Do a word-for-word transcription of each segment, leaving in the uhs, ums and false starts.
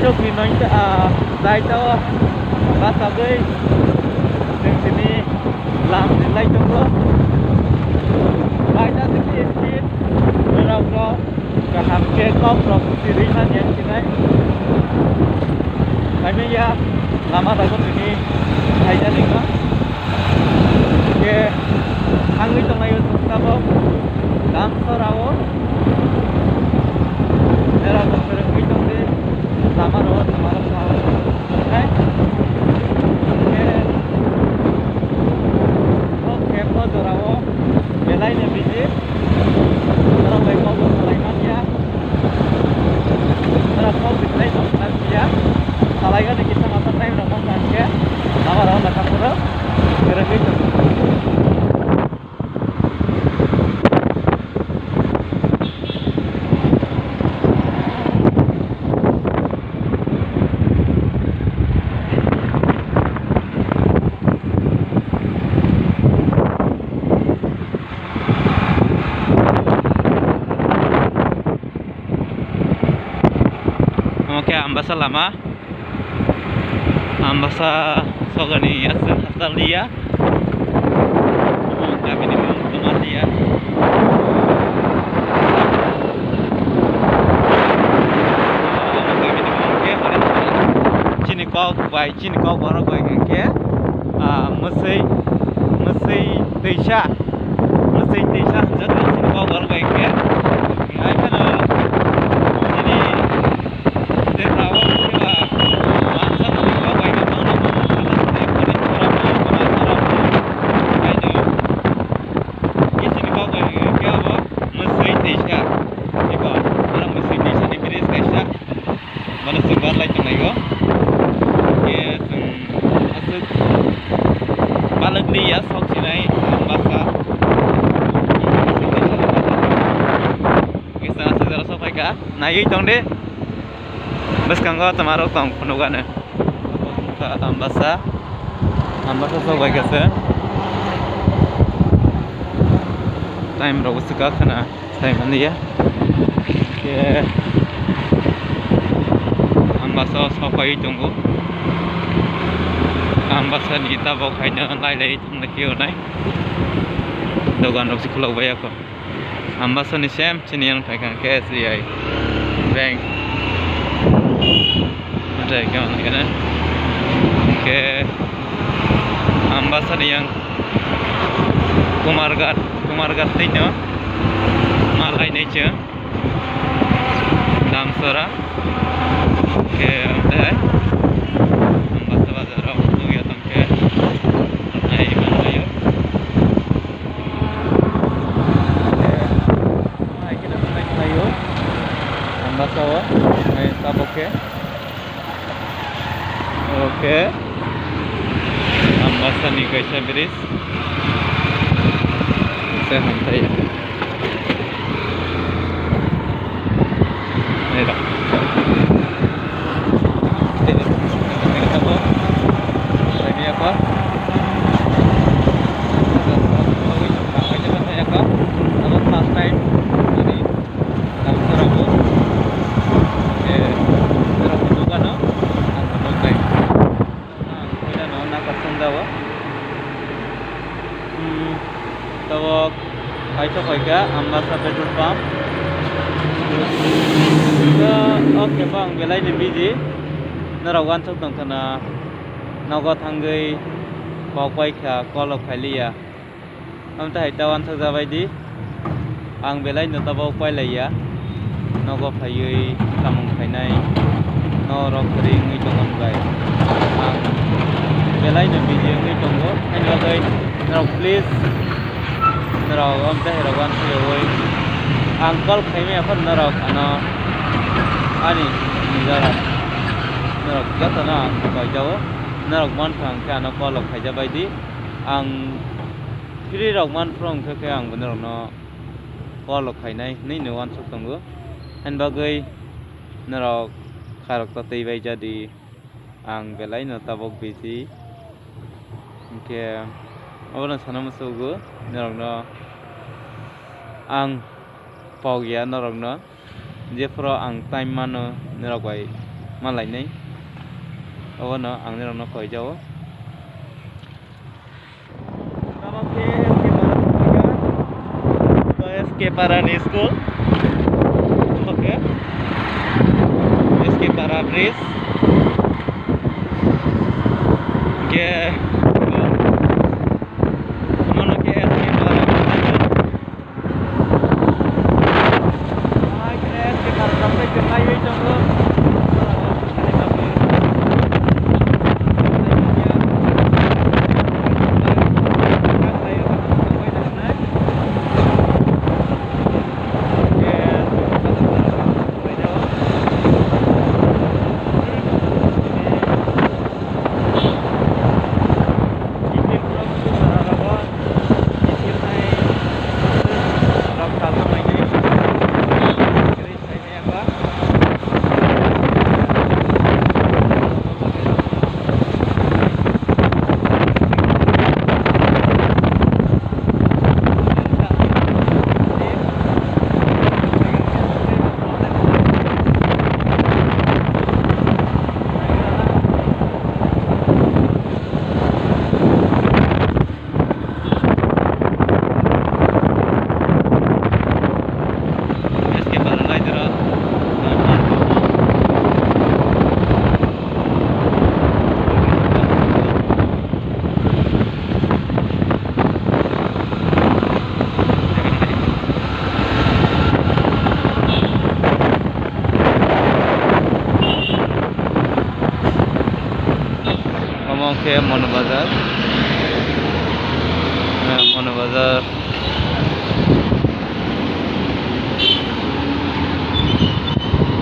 Chokni noita, ah, saitao bachagwi chwng tini lam rilai tongo. Baita tini speed norok rok kaham khe kok rok sirwi manya hinai. Kaimia lama dago tini saijani kha. Khe thangwi tonglaio chwng tabok Damsora o. Era bo kwrwngwi tongdi lama rok, lama rok kaham wngnai. Khe o khe o jora o belai no busy. Norok bai kok bo salai man ya. Norok kok bislai bo salai ya. Salai gani kisa masa time rok man khe. Lama rok lekha phuru kwrwngwi tongo. Omo khe Ambasa lama. Ambasa sogani aswk hachal liya. Omo kamini mung kwma liya. Omo kamini mung khe Horinsora. Chini kok bai, chini kok borok bai khe, ah, mwswi, mwswi twisa. Mwswi twisa hwnjak chini kok borok bai khe. Hai phano chini Mano chwng barlai tonglaio. Khe chwng aswk balwk liya sok sinai basa. Khe chwng aswk jora sok phaikha. Naiwi tongdi. Bwskango tamo rok tong phunukgano. Ambasa. Ambasa sok bai khe se. Time rok swkak khna. Time manliya. Khe Ambasa sok paiwi tongo. Ambasa ni tabok haino lai lai thangna khe onai. Dogan rok se khulok bai ako. Ambasani sem chini yang phaikha khe S B I Bank. Naithai khe hwnwi kheno. Hwnkhe Ambasani yang Kumarghat, Kumarghat twi no ma lainai chwng Damsora. Hwnkhe omohai Ambasa bazar o nukya tongkhe nai manlaio. Hai kheno nai khlaio. Ambasa o, hai tabok khe. Oke. Ambasa ni kaisa bridge. Se hamthai. Nai rok. Tini tabo. Tini apa? Abo first time. Jadi, ang sarabo. Eh, sarabo dogano. Ang sarabo nai. Ang koila no naka sanda o. Hmm, tabo. Kaisa koi kha Ambasa petrol pump. To, okay, bang belai ni busy. Norok uansuk tong khna nogo thangwi kok bai kha, call rok khai liya. Amtwi hai ta uansuk jabai di. Ang belai no tabok pailaiya. Nogo phaiwi samung khainai norok kwrwi wngwi tongo bai. Ang belai no busy wngwi tongo. Haini bagwi norok please, norok amtwi hai rok uansuk yawi. Ang call khaimaya phano norok ano ani nijora norok jotono ang koi jao. Norok mankha hwnkhe ano call rok khaija bai di. Ang free rok manphuru hwnkhe khe ang norokno call rok khainai hinwi no uansuk tongo. Haini bagwi norok khairokto twi bai jadi, ang belai no tabok busy. Hinkhe obono sana muchungo norokno ang pok ya norokno. Jephuru ang time mano norok bai ma lainai. Obono ang nirokno koi jao. S K Para ni school. Okay. S K Para bridge. Ke mono ke S K Para. Omo khe Mono Bazar. Eh, Mono Bazar.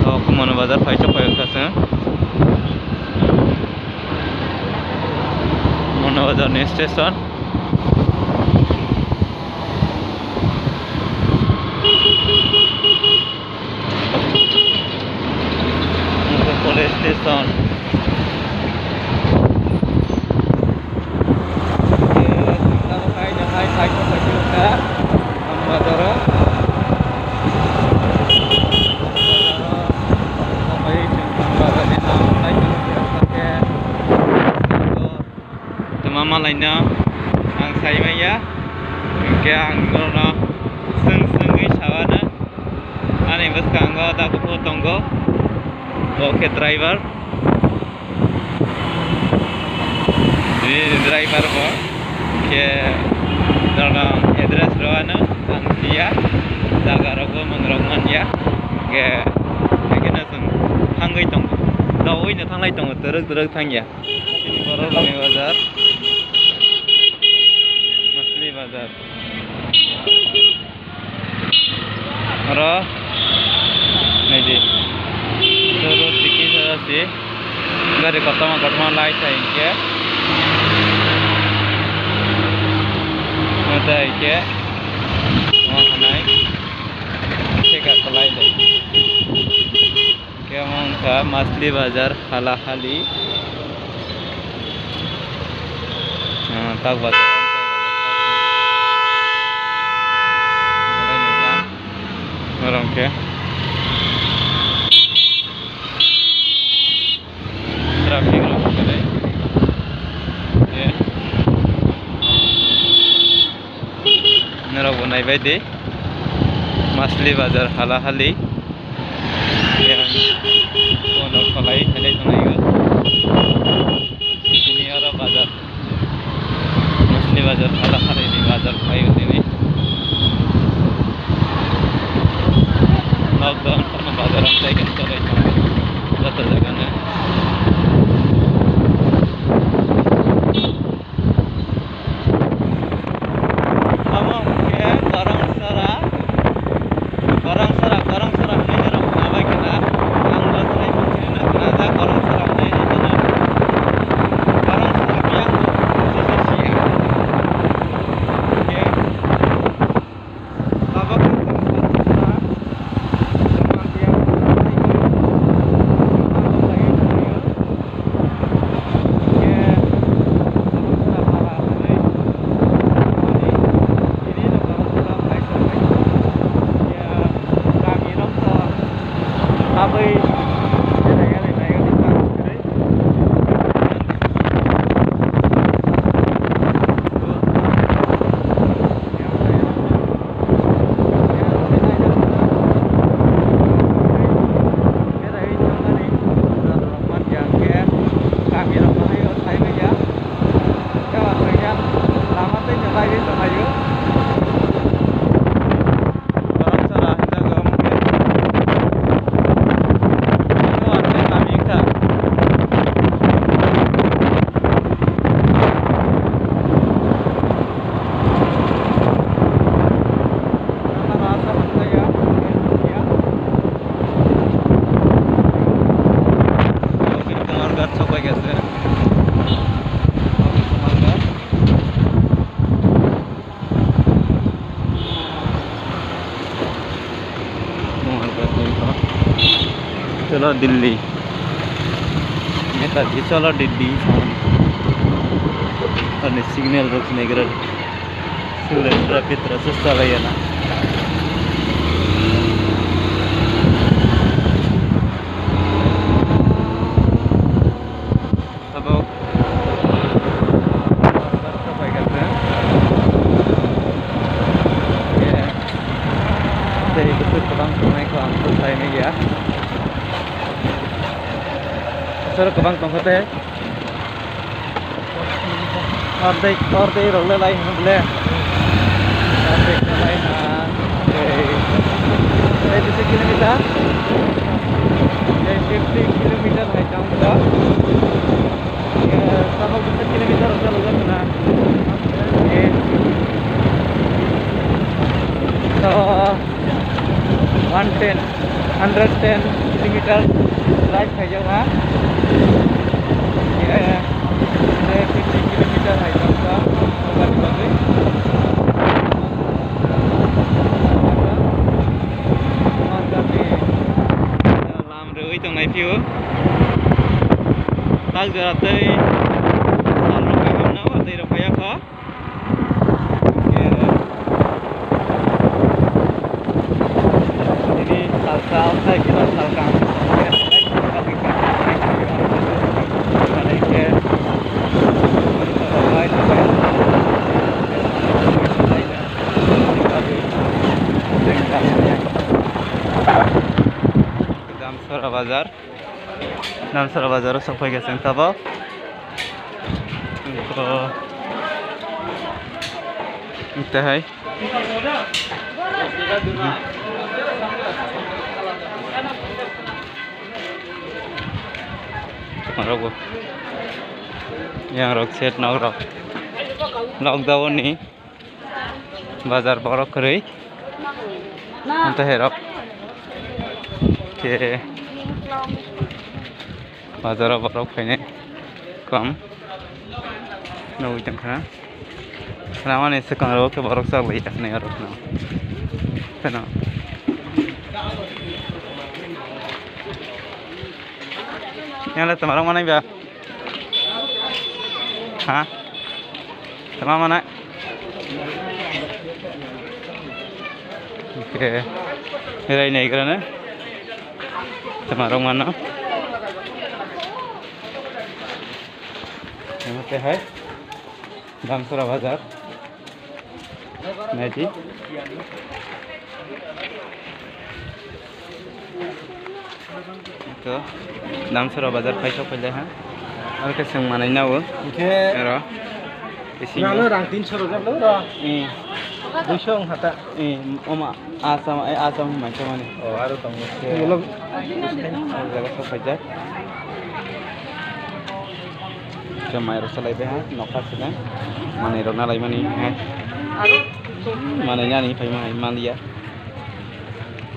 O khe Mono Bazar phai sok phai kha chwng. Mono Bazar ni station. Police station. Tuma malaino ang sai manya, hingke ang norokno swng swngwi sawano. Ani bwskango da buphuru tongo, bo khe driver. Bini driver bo khe norokno address rwano ang siya, jaga rokbo mung rok manya, hingke haikhe no chwng thangwi tongo, doui no thanglai tongo, twrwk twrwk thangya. Borok Rani Bazar, Masli Bazar. Oro naidi. Oro tiki sara si. Gari kotorma kotorma lai sai hingke. Mata hingke. Omo hanai. Seka kolai dai. Khe omo wngkha Masli Bazar, Halahali. Ah, tak bazar. Norok khe traffic rok khe. Norok bo naibai di. Masli Bazar, Halahali. Yang kono kholai kholai tongo. Sini oro bazar. Masli Bazar, Halahali ni bazar khlai o tini. Lockdown kono bazar ang sai khe kholai tongo. Joto jaga no. Omo hwnkhe Korongsora, Korongsora, Korongsora hwnwi norok khnabai khna. Ang bo tini bwswk no khnajak Korongsora hwnwi, hwnwi no. Korongsora biyang bo sese siya. Hwnkhe Delhi. Netaji cholo Delhi. Ani signal rok sinai gra. Sule traffic rok chalai na. Tabuk. Tei kusur kwbang tongnai kho ang kok sai manya. Kusur kwbang tongkha tei. Ordek, ordek rok le lai hwn bole. Ordek le lai ha. Tei, tei bisi kilometer? Tei fifty kilometer hai tong kho. Tabuk bisi kilometer rok chalajak na. So, one ten, hundred ten kilometer drive khaijak ha. Fifty kilometer hai tongkha, bagwi bagwi. Lam rwui tongnai phio. Tak jora tei sal rok bai hamno, tei rok bai yakho. Ini salsa, saya kira salsa. Damsara bazar. Damsara bazar o sok phai khe chwng tabuk. Tei hai. Yang rok set nok rok. Lockdown ni. Bazar borok kwrwi. Tei hai rok. Khe bazaro borok phainai kom nugwi tongkha. Ramani swkang rogo khe borok chak lai ya hinwi aro kheno. Kheno. Yang le tama rok manai ba? Ha? Tama mana? Oke. Rai nai grana. Tama rok mano. Yang te hai. Damsara bazar. Naidi. To, Damsara bazar phai sok phai ha. Aro khe chwng manai nao. Hwnkhe aro. Bisingo. Nalo rang tinso rwjak lo ro. Eh. Duiso wng kha ta. Eh, oma, asam, eh, asam mai chamani. Oh, aro tongo. Ulo. Jaga sok phai jak. Khe mai rok salai bai ha, nokha sida. Manwi rok nalai mani hai. Manwi nani phai ma hai manliya.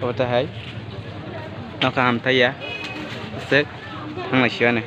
Obo ta hai. Nokha hamthai ya. Sek. Thanglai siyane.